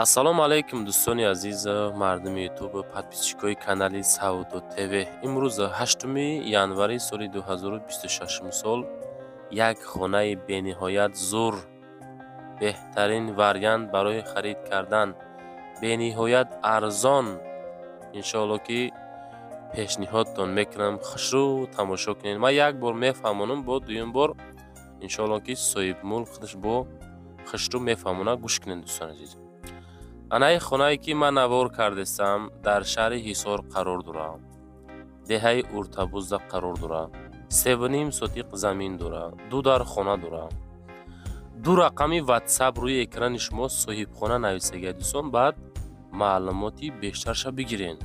Ассалому алайкум, дӯстони азиз, мардуми Ютуб, подписчикои канали Савдо ТВ. Имрӯз 8 январи соли 2026 сол як хонаи бениҳоят зур, беҳтарин вариант барои харид кардан, бениҳоят арзон, иншоалло, ки пешниҳодтон мекунам. Хушрӯ тамошо кунед. Ман як бор мефаҳмонам, бо дуюм бор, иншоалло, ки соҳибмулк худаш бо хушрӯ мефаҳмонад. Гӯш кунед, дӯстони азиз. Анаи хонае, ки ман навор кардестам, дар шаҳри Ҳисор қарор дорад, деҳаи Уртабузда қарор дорад, 3,5 сотиқ замин дорад, ду дар хона дорад. Ду рақами Ватсап рӯи экрани шумо, соҳибхона нависагия, дӯстон, баъд маълумоти бештарша бигирен.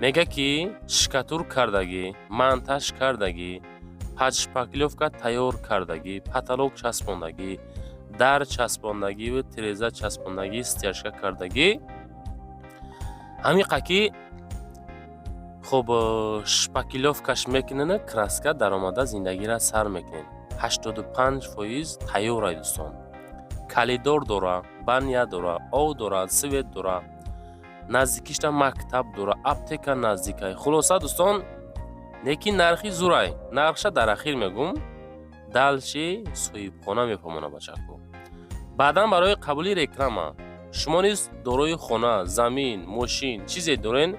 Мега, ки штукатур кардагӣ, монтаж кардагӣ, под шпаклёвка тайёр кардагӣ, потолок часпондагӣ, дар часпондагиву тиреза часпондагӣ, стяжка кардагӣ. Ҳамиқа ки хуб шпаклёвкаш мекунена, краска даромада, зиндагиро сар мекунед. 85% тайёрай, дӯстон. Коридор дора, баня дора, ов дора, свет дора, наздикишта мактаб дора, аптека наздикай. Хулоса, дӯстон, лекин нархи зурай. Нархша дар ахир мегӯм, дальше соҳибхона мефаҳмона, бачако. Баъдан барои қабули реклама, шумо низ дорои хона, замин, мошин, чизе дорен,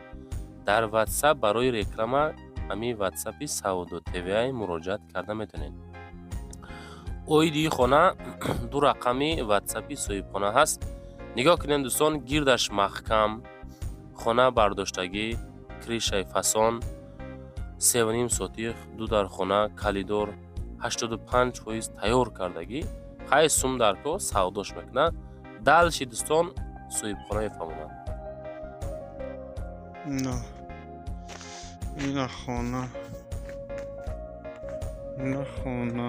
дар Ватсап барои реклама ҳамин Ватсапи Савдо ТВ муроҷиат карда метавонед. Оиди хона ду рақами Ватсапи соҳибхона ҳаст. Нигоҳ кунед, дӯстон, гирдаш маҳкам, хона бардоштагӣ, крышаи фасон, 3,5 сотих, ду дар хона, коридор, 85% тайёр кардагӣ. Хай, сум дар ко савдош мекунад. Дальше, дӯстон, соҳибхона мефаҳмонад. Ина хона, ина хона,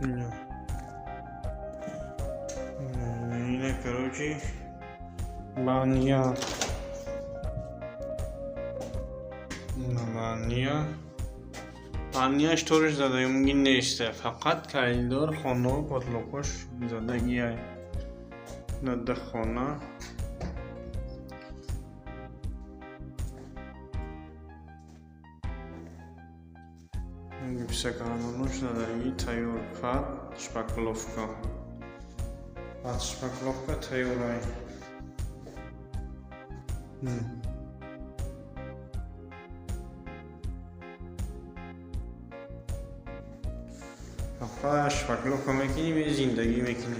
ина, ина, короче, баня, ина баня. Баняш ториш задагӣ мумкин нест, фақат коридор, хона, потолокош задагиай. Ина ду хона. Гипсокартонош задагӣ, тайёр, под шпаклёвка, под шпаклёвка тайёрай. Фақат шпаклёвка мекунӣ, зиндагӣ мекунӣ.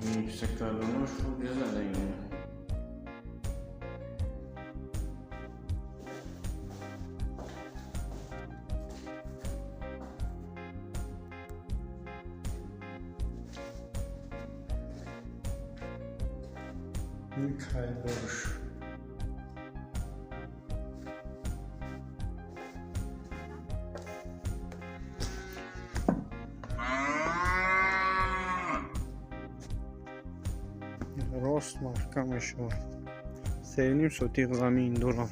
Гипсокартонош задагӣ. Ин коридорш. Рост маҳкам мешавад. 3,5 сотиқ замин дорам.